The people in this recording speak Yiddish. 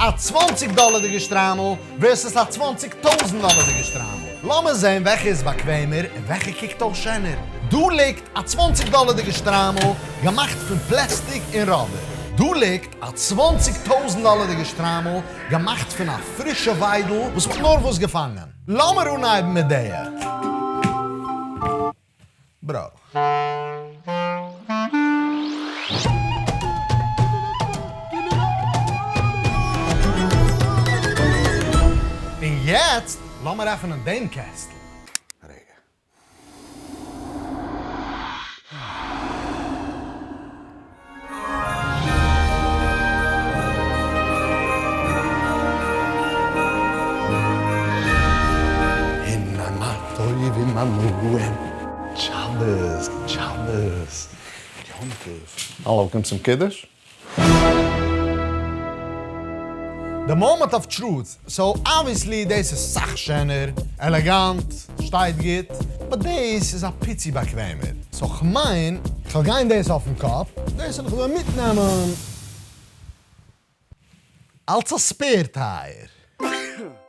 א 20 דאלערדיגע שטריימל versus א 20,000 דאלערדיגע שטריימל. לאמיר זען וועלכע איז באקוועמער און וועלכע קוקט אויס שענער. דא ליגט א 20 דאלערדיגע שטריימל געמאכט פון פלעסטיק און ראבער. דא ליגט א 20,000 דאלערדיגע שטריימל געמאכט פון א פרישע וויידל וואס מ'האט נארוואס געפאנגען. לאמיר אנהייבן מיט די. Bro. און יעצט לאמיר עפענען דעם קעסטל. רגע. הנה מה טוב ומה נעים, שבת, שבת, יום טוב. האלאו, קומסט צום קידוש? The moment of truth, so obviously דאס איז סאך שענער, עלעגאנט, שטייט גוט, but דאס איז א פיצי באקוועמער, so כ'מיין כ'וועל גיין דאס אויפן קאפ, דאס וועל איך אזוי מיטנעמען אלס א spare tire.